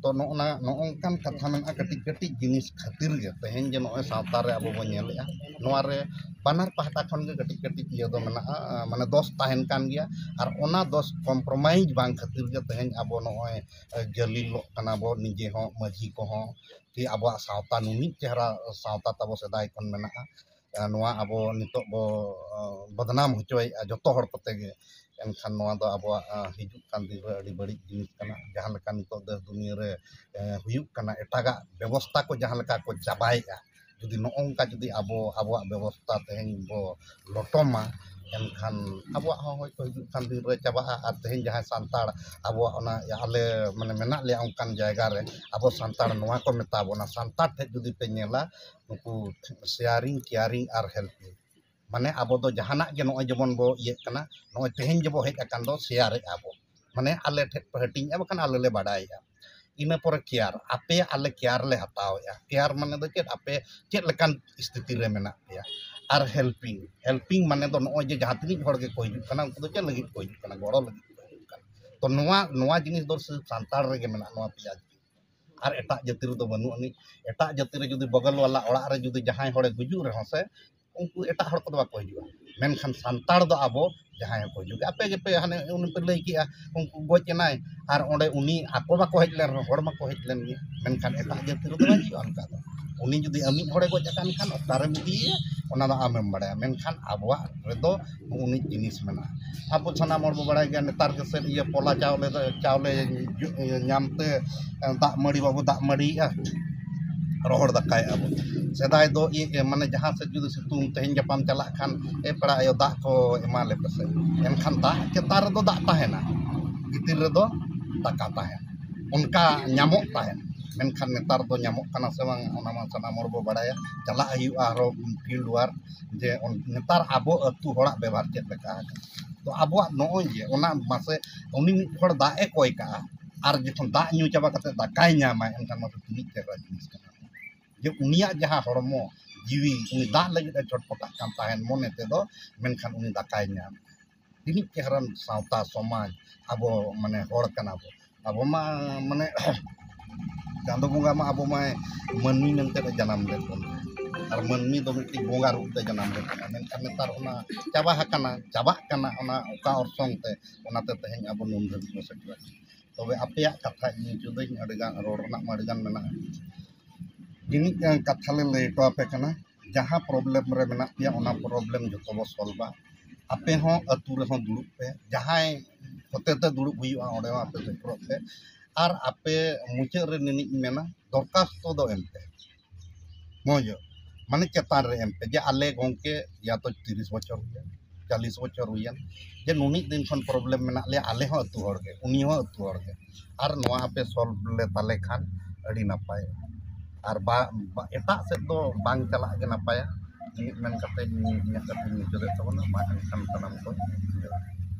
ᱛᱚ ᱱᱚᱜᱼᱚ ᱱᱟ, ᱱᱚᱜᱼᱚ ᱱᱚᱝᱠᱟᱱ ᱠᱟᱛᱷᱟ ᱢᱮᱱᱟᱜᱼᱟ, ᱠᱟᱹᱴᱤᱡ ᱠᱟᱹᱴᱤᱡ ᱡᱤᱱᱤᱥ ᱠᱷᱟᱹᱛᱤᱨ ᱜᱮ ᱛᱮᱦᱮᱧ ᱡᱮ ᱱᱚᱜᱼᱚᱭ ᱥᱟᱶᱛᱟ ᱨᱮ ᱟᱵᱚ ᱵᱚᱱ ᱧᱮᱞᱮᱜᱼᱟ, ᱱᱚᱣᱟ ᱨᱮ ᱵᱟᱱᱟᱨ ᱯᱟᱦᱴᱟ ᱠᱷᱚᱱ ᱜᱮ ᱠᱟᱹᱴᱤᱡ ᱠᱟᱹᱴᱤᱡ ᱤᱭᱟᱹ ᱫᱚ ᱢᱮᱱᱟᱜᱼᱟ, ᱢᱟᱱᱮ ᱫᱚᱥ ᱛᱟᱦᱮᱱ ᱠᱟᱱ ᱜᱮᱭᱟ᱾ ᱟᱨ ᱚᱱᱟ ᱫᱚᱥ compromise ᱵᱟᱝ ᱠᱷᱟᱹᱛᱤᱨ ᱜᱮ ᱛᱮᱦᱮᱧ ᱟᱵᱚ ᱱᱚᱜᱼᱚᱭ ᱡᱟᱹᱞᱤᱞᱚᱜ ᱠᱟᱱᱟ ᱵᱚ, ᱱᱤᱡᱮ ᱦᱚᱸ, ᱢᱟᱹᱡᱷᱤ ᱠᱚᱦᱚᱸ, ᱠᱤ ᱟᱵᱚᱣᱟᱜ ᱥᱟᱶᱛᱟ ᱱᱩᱱᱟᱹᱜ ᱪᱮᱦᱨᱟ ᱥᱟᱶᱛᱟ ᱛᱟᱵᱚ ᱥᱮᱫᱟᱭ ᱠᱷᱚᱱ ᱢᱮᱱᱟᱜᱼᱟ᱾ ᱟᱨ ᱱᱚᱣᱟ ᱟᱵᱚ ᱱᱤᱛᱚᱜ ᱵᱚ, ᱟᱸ, ᱵᱚᱫᱱᱟᱢ ᱦᱚᱪᱚᱭᱮᱫᱼᱟ ᱡᱚᱛᱚ ᱦᱚᱲ ᱠᱚᱛᱮ ᱜᱮ᱾ ᱮᱱᱠᱷᱟᱱ ᱱᱚᱣᱟ ᱫᱚ ᱟᱵᱚᱣᱟᱜ, ᱟᱸ, ᱦᱤᱡᱩᱜ ᱠᱟᱱ ᱫᱤᱱ ᱨᱮ ᱟᱹᱰᱤ ᱵᱟᱹᱲᱤᱡ ᱡᱤᱱᱤᱥ ᱠᱟᱱᱟ᱾ ᱡᱟᱦᱟᱸ ᱞᱮᱠᱟ ᱱᱤᱛᱚᱜ ᱫᱮᱥ ᱫᱩᱱᱤᱭᱟᱹ ᱨᱮ, ᱮᱸ, ᱦᱩᱭᱩᱜ ᱠᱟᱱᱟ, ᱮᱴᱟᱜᱟᱜ ᱵᱮᱵᱚᱥᱛᱟ ᱠᱚ ᱡᱟᱦᱟᱸ ᱞᱮᱠᱟ ᱠᱚ ᱪᱟᱵᱟᱭᱮᱫᱼᱟ, ᱡᱩᱫᱤ ᱱᱚᱜᱼᱚ ᱱᱚᱝᱠᱟ ᱡᱩᱫᱤ ᱟᱵᱚ ᱟᱵᱚᱣᱟᱜ ᱵᱮᱵᱚᱥᱛᱟ ᱛᱮᱦᱮᱧ ᱵᱚ ᱞᱚᱴᱚᱢᱟ, ᱮᱱᱠᱷᱟᱱ ᱟᱵᱚᱣᱟᱜ ᱦᱚᱸ ᱦᱚᱭᱛᱳ ᱦᱤᱡᱩᱜ ᱠᱟᱱ ᱫᱤᱱ ᱨᱮ ᱪᱟᱵᱟᱜᱼᱟ᱾ ᱟᱨ ᱛᱮᱦᱮᱧ ᱡᱟᱦᱟᱸᱭ ᱥᱟᱱᱛᱟᱲ ᱟᱵᱚᱣᱟᱜ ᱚᱱᱟ ᱟᱞᱮ ᱢᱟᱱᱮ ᱢᱮᱱᱟᱜ ᱞᱮᱭᱟ ᱚᱱᱠᱟᱱ ᱡᱟᱭᱜᱟ ᱨᱮ, ᱟᱵᱚ ᱥᱟᱱᱛᱟᱲ ᱱᱚᱣᱟ ᱠᱚ ᱢᱮᱛᱟ ᱵᱚᱱᱟ, ᱥᱟᱱᱛᱟᱲ ᱴᱷᱮᱱ ᱡᱩᱫᱤ ᱯᱮ ᱧᱮᱞᱟ, ᱱᱩᱠᱩ sharing, caring ᱟᱨ helping, ᱢᱟᱱᱮ ᱟᱵᱚ ᱫᱚ ᱡᱟᱦᱟᱱᱟᱜ ᱜᱮ ᱱᱚᱜᱼᱚᱭ ᱡᱮᱢᱚᱱ ᱵᱚ ᱤᱭᱟᱹᱜ ᱠᱟᱱᱟ, ᱱᱚᱜᱼᱚᱭ ᱛᱮᱦᱮᱧ ᱡᱮᱵᱚ ᱦᱮᱡ ᱟᱠᱟᱱ ᱫᱚ ᱥᱮᱭᱟᱨᱮᱫᱼᱟ ᱵᱚ, ᱢᱟᱱᱮ ᱟᱞᱮ ᱴᱷᱮᱱ ᱯᱮ ᱦᱟᱹᱴᱤᱧᱮᱫᱼᱟ, ᱵᱟᱠᱷᱟᱱ ᱟᱞᱮ ᱞᱮ ᱵᱟᱰᱟᱭᱮᱫᱼᱟ, ᱤᱱᱟᱹ ᱯᱚᱨᱮ ᱠᱮᱭᱟᱨ, ᱟᱯᱮ ᱟᱞᱮ ᱠᱮᱭᱟᱨ ᱞᱮ ᱦᱟᱛᱟᱣᱮᱫᱼᱟ᱾ ᱠᱮᱭᱟᱨ ᱢᱟᱱᱮ ᱫᱚ ᱪᱮᱫ? ᱟᱯᱮ ᱪᱮᱫ ᱞᱮᱠᱟᱱ ᱥᱛᱷᱤᱛᱤ ᱨᱮ ᱢᱮᱱᱟᱜ ᱯᱮᱭᱟ᱾ ᱟᱨ ᱦᱮᱞᱯᱤᱝ, ᱦᱮᱞᱯᱤᱝ ᱢᱟᱱᱮ ᱫᱚ ᱱᱚᱜᱼᱚᱭ ᱡᱮ ᱡᱟᱦᱟᱸ ᱛᱤᱱᱟᱹᱜ ᱦᱚᱲ ᱜᱮᱠᱚ ᱦᱤᱡᱩᱜ ᱠᱟᱱᱟ, ᱩᱱᱠᱩ ᱫᱚ ᱪᱮᱫ ᱞᱟᱹᱜᱤᱫ ᱠᱚ ᱦᱤᱡᱩᱜ ᱠᱟᱱᱟ? ᱜᱚᱲᱚ ᱞᱟᱹᱜᱤᱫ ᱠᱚ ᱦᱤᱡᱩᱜ ᱠᱟᱱᱟ᱾ ᱛᱚ ᱱᱚᱣᱟ, ᱱᱚᱣᱟ ᱡᱤᱱᱤᱥ ᱫᱚ ᱥᱤᱨᱯ ᱥᱟᱱᱛᱟᱲ ᱨᱮᱜᱮ ᱢᱮᱱᱟᱜᱼᱟ, ᱱᱚᱣᱟ ᱯᱮᱭᱟ ᱡᱤᱱᱤᱥ᱾ ᱟᱨ ᱮᱴᱟᱜ ᱡᱟᱹᱛᱤ ᱨᱮᱫᱚ ᱵᱟᱹᱱᱩᱜ ᱟᱹᱱᱤᱡ᱾ ᱮᱴᱟᱜ ᱡᱟᱹᱛᱤ ᱨᱮ ᱡᱩᱫᱤ ᱵᱚᱜᱚᱞ ᱣᱟᱞᱟ ᱚᱲᱟᱜ ᱨᱮ ᱡᱩᱫᱤ ᱡᱟᱦᱟᱸᱭ ᱦᱚᱲᱮ ᱜᱩᱡᱩᱜ ᱨᱮᱦᱚᱸ ᱥᱮ, ᱩᱱᱠᱩ ᱮᱴᱟᱜ ᱦᱚᱲ ᱠᱚᱫᱚ ᱵᱟᱠᱚ ᱦᱤᱡᱩᱜᱼᱟ᱾ ᱢᱮᱱᱠᱷᱟᱱ ᱥᱟᱱᱛᱟᱲ ᱫᱚ ᱟᱵᱚ ᱡᱟᱦᱟᱸᱭ ᱦᱚᱸᱠᱚ ᱦᱤᱡᱩᱜ ᱜᱮᱭᱟ᱾ ᱟᱯᱮ ᱜᱮᱯᱮ ᱦᱟᱱᱮ ᱩᱱᱤ ᱯᱮ ᱞᱟᱹᱭ ᱠᱮᱜᱼᱟ, ᱩᱱᱠᱩ ᱜᱚᱡ ᱮᱱᱟᱭ, ᱟᱨ ᱚᱸᱰᱮ ᱩᱱᱤ ᱟᱠᱚ ᱵᱟᱠᱚ ᱦᱮᱡ ᱞᱮᱱ ᱨᱮᱦᱚᱸ ᱦᱚᱲ ᱢᱟᱠᱚ ᱦᱮᱡ ᱞᱮᱱ ᱜᱮ, ᱢᱮᱱᱠᱷᱟᱱ ᱮᱴᱟᱜ ᱡᱟᱹᱛᱤ ᱨᱮᱫᱚ ᱵᱟᱭ ᱦᱩᱭᱩᱜᱼᱟ ᱚᱱᱠᱟ ᱫᱚ᱾ ᱩᱱᱤ ᱡᱩᱫᱤ ᱟᱢᱤᱡ ᱦᱚᱲᱮ ᱜᱚᱡ ᱟᱠᱟᱱ ᱠᱷᱟᱱ ᱚᱠᱟᱨᱮᱢ ᱤᱫᱤᱭᱮᱭᱟ, ᱚᱱᱟ ᱫᱚ ᱟᱢᱮᱢ ᱵᱟᱲᱟᱭᱟ, ᱢᱮᱱᱠᱷᱟᱱ ᱟᱵᱚᱣᱟᱜ ᱨᱮᱫᱚ ᱩᱱᱤ ᱡᱤᱱᱤᱥ ᱢᱮᱱᱟᱜᱼᱟ᱾ ᱟᱵᱚ ᱥᱟᱱᱟᱢ ᱦᱚᱲ ᱵᱚ ᱵᱟᱲᱟᱭ ᱜᱮᱭᱟ, ᱱᱮᱛᱟᱨ ᱜᱮ ᱥᱮᱫ ᱤᱭᱟᱹ ᱯᱚᱞᱟ ᱪᱟᱣᱞᱮ ᱫᱚ, ᱪᱟᱣᱞᱮ ᱧᱟᱢ ᱛᱮ ᱫᱟᱜ ᱢᱟᱹᱲᱤ ᱵᱟᱵᱚ ᱫᱟᱜ ᱢᱟᱹᱲᱤᱭᱮᱜᱼᱟ, ᱨᱚᱦᱚᱲ ᱫᱟᱠᱟᱭᱮᱜᱼᱟ ᱵᱚ᱾ ᱥᱮᱫᱟᱭ ᱫᱚ ᱤᱭᱟᱹ, ᱢᱟᱱᱮ ᱡᱟᱦᱟᱸ ᱥᱮᱫ ᱡᱩᱫᱤ ᱥᱤᱛᱩᱝ ᱛᱮᱦᱮᱧ ᱜᱟᱯᱟᱢ ᱪᱟᱞᱟᱜ ᱠᱷᱟᱱ, "ᱮ ᱯᱮᱲᱟ ᱟᱭᱳ, ᱫᱟᱜ ᱠᱚ ᱮᱢᱟ ᱞᱮᱯᱮ ᱥᱮ", ᱮᱱᱠᱷᱟᱱ ᱫᱟᱜ ᱪᱮᱛᱟᱱ ᱨᱮᱫᱚ ᱫᱟᱜ ᱛᱟᱦᱮᱱᱟ, ᱵᱷᱤᱛᱤᱨ ᱨᱮᱫᱚ ᱫᱟᱠᱟ ᱛᱟᱦᱮᱱᱟ, ᱚᱱᱠᱟ ᱧᱟᱢᱚᱜ ᱛᱟᱦᱮᱱ᱾ ᱢᱮᱱᱠᱷᱟᱱ ᱱᱮᱛᱟᱨ ᱫᱚ ᱧᱟᱢᱚᱜ ᱠᱟᱱᱟ ᱥᱮ ᱵᱟᱝ, ᱚᱱᱟ ᱢᱟ ᱥᱟᱱᱟᱢ ᱦᱚᱲ ᱵᱚ ᱵᱟᱲᱟᱭᱟ᱾ ᱪᱟᱞᱟᱜ ᱦᱩᱭᱩᱜᱼᱟ ᱟᱨᱦᱚᱸ field work, ᱡᱮ ᱚᱱ-, ᱱᱮᱛᱟᱨ ᱟᱵᱚ ᱟᱹᱛᱩ ᱦᱚᱲᱟᱜ ᱵᱮᱵᱷᱟᱨ ᱪᱮᱫ ᱞᱮᱠᱟ ᱟᱠᱟᱱᱟ᱾ ᱛᱚ ᱟᱵᱚᱣᱟᱜ ᱱᱚᱜᱼᱚᱭ ᱡᱮ ᱚᱱᱟ ᱢᱟᱥᱮ, ᱩᱱᱤ ᱢᱤᱫ ᱦᱚᱲ ᱫᱟᱜ ᱮ ᱠᱚᱭ ᱠᱟᱜᱼᱟ, ᱟᱨ ᱡᱚᱠᱷᱚᱱ ᱫᱟᱜ ᱧᱩ ᱪᱟᱵᱟ ᱠᱟᱛᱮ ᱫᱟᱠᱟᱭ ᱧᱟᱢᱟ, ᱮᱱᱠᱷᱟᱱ ᱢᱟᱥᱮ ᱛᱤᱱᱟᱹᱜ ᱪᱮᱦᱨᱟ ᱡᱤᱱᱤᱥ ᱠᱟᱱᱟ᱾ ᱡᱮ ᱩᱱᱤᱭᱟᱜ ᱡᱟᱦᱟᱸ ᱦᱚᱲᱢᱚ ᱡᱤᱣᱤ ᱩᱱᱤ ᱫᱟᱜ ᱞᱟᱹᱜᱤᱫ ᱮ ᱪᱷᱚᱴᱯᱚᱴᱟᱜ ᱠᱟᱱ ᱛᱟᱦᱮᱱ ᱢᱚᱱᱮ ᱛᱮᱫᱚ, ᱢᱮᱱᱠᱷᱟᱱ ᱩᱱᱤ ᱫᱟᱠᱟᱭ ᱧᱟᱢ᱾ ᱛᱤᱱᱟᱹᱜ ᱪᱮᱦᱨᱟᱱ ᱥᱟᱶᱛᱟ ᱥᱚᱢᱟᱡᱽ ᱟᱵᱚ ᱢᱟᱱᱮ ᱦᱚᱲ ᱠᱟᱱᱟ ᱵᱚ᱾ ᱟᱵᱚ ᱢᱟ ᱢᱟᱱᱮ ᱪᱟᱸᱫᱚ ᱵᱚᱸᱜᱟ ᱢᱟ ᱟᱵᱚ ᱢᱟᱭ ᱢᱟᱹᱱᱢᱤ ᱢᱮᱱᱛᱮ ᱮ ᱡᱟᱱᱟᱢ ᱞᱮᱫ ᱵᱚᱱ, ᱟᱨ ᱢᱟᱹᱱᱢᱤ ᱫᱚ ᱢᱤᱫᱴᱤᱡ ᱵᱚᱸᱜᱟ ᱨᱩᱯ ᱛᱮ ᱡᱟᱱᱟᱢ ᱞᱮᱫ ᱵᱚᱱᱟ᱾ ᱢᱮᱱᱠᱷᱟᱱ ᱱᱮᱛᱟᱨ ᱚᱱᱟ ᱪᱟᱵᱟ ᱟᱠᱟᱱᱟ, ᱪᱟᱵᱟᱜ ᱠᱟᱱᱟ᱾ ᱚᱱᱟ ᱚᱠᱟ ᱚᱨᱥᱚᱝ ᱛᱮ, ᱚᱱᱟᱛᱮ ᱛᱮᱦᱮᱧ ᱟᱵᱚ ᱱᱩᱱ ᱫᱷᱟᱹᱵᱤᱡ ᱵᱚᱱ ᱥᱮᱴᱮᱨ ᱟᱠᱟᱱᱟ᱾ ᱛᱚᱵᱮ ᱟᱯᱮᱭᱟᱜ ᱠᱟᱛᱷᱟ ᱤᱧ ᱢᱩᱪᱟᱹᱫᱟᱹᱧ, ᱟᱹᱰᱤᱜᱟᱱ ᱨᱚᱲ ᱨᱮᱱᱟᱜ ᱢᱟ ᱟᱹᱰᱤᱜᱟᱱ ᱢᱮᱱᱟᱜᱼᱟ᱾ ᱢᱤᱢᱤᱫ ᱠᱟᱛᱷᱟ ᱞᱮ ᱞᱟᱹᱭ ᱦᱚᱴᱚ ᱟᱯᱮ ᱠᱟᱱᱟ, ᱡᱟᱦᱟᱸ ᱯᱨᱚᱵᱞᱮᱢ ᱨᱮ ᱢᱮᱱᱟᱜ ᱯᱮᱭᱟ, ᱚᱱᱟ ᱯᱨᱚᱵᱞᱮᱢ ᱡᱚᱛᱚ ᱵᱚ ᱥᱚᱞᱵᱷᱟ᱾ ᱟᱯᱮ ᱦᱚᱸ ᱟᱹᱛᱩ ᱨᱮᱦᱚᱸ ᱫᱩᱲᱩᱵ ᱯᱮ, ᱡᱟᱦᱟᱸᱭ ᱦᱚᱛᱮᱛᱮ ᱫᱩᱲᱩᱵ ᱦᱩᱭᱩᱜᱼᱟ, ᱚᱸᱰᱮ ᱦᱚᱸ ᱟᱯᱮ ᱥᱮᱴᱮᱨᱚᱜ ᱯᱮ᱾ ᱟᱨ ᱟᱯᱮ ᱢᱩᱪᱟᱹᱫ ᱨᱮ ᱱᱤᱱᱤᱡ ᱤᱧ ᱢᱮᱱᱟ, ᱫᱚᱨᱠᱷᱟᱥᱛᱚ ᱫᱚ ᱮᱢ ᱯᱮ, ᱢᱚᱡᱽ ᱢᱟᱱᱮ ᱪᱮᱛᱟᱱ ᱨᱮ ᱮᱢ ᱯᱮ, ᱡᱮ ᱟᱞᱮ ᱜᱚᱢᱠᱮ ᱭᱟ ᱛᱚ ᱛᱤᱨᱤᱥ ᱵᱚᱪᱷᱚᱨ ᱦᱩᱭᱮᱱ, ᱪᱚᱞᱞᱤᱥ ᱵᱚᱪᱷᱚᱨ ᱦᱩᱭᱮᱱ, ᱡᱮ ᱱᱩᱱᱤᱡ ᱫᱤᱱ ᱠᱷᱚᱱ ᱯᱨᱚᱵᱞᱮᱢ ᱢᱮᱱᱟᱜ ᱞᱮᱭᱟ, ᱟᱞᱮ ᱦᱚᱸ ᱟᱹᱛᱩ ᱦᱚᱲ ᱜᱮ, ᱩᱱᱤ ᱦᱚᱸ ᱟᱹᱛᱩ ᱦᱚᱲ ᱜᱮ, ᱟᱨ ᱱᱚᱣᱟ ᱟᱯᱮ ᱥᱚᱞᱵᱷ ᱞᱮ ᱛᱟᱞᱮ ᱠᱷᱟᱱ ᱟᱹᱰᱤ ᱱᱟᱯᱟᱭ᱾ ᱟᱨ ᱵᱟ, ᱵᱟ, ᱮᱴᱟᱜ ᱥᱮᱫ ᱫᱚ ᱵᱟᱝ ᱪᱟᱞᱟᱜ ᱜᱮ ᱱᱟᱯᱟᱭᱟ᱾ ᱤᱱᱟᱹᱜ ᱢᱮᱱ ᱠᱟᱛᱮ ᱤᱧ ᱤᱧᱟᱹᱜ ᱠᱟᱛᱷᱟᱧ ᱢᱩᱪᱟᱹᱫᱮᱫ ᱛᱟᱵᱚᱱᱟ᱾ ᱢᱟ ᱮᱱᱠᱷᱟᱱ ᱥᱟᱱᱟᱢ ᱠᱚ ᱡᱚᱦᱟᱨ᱾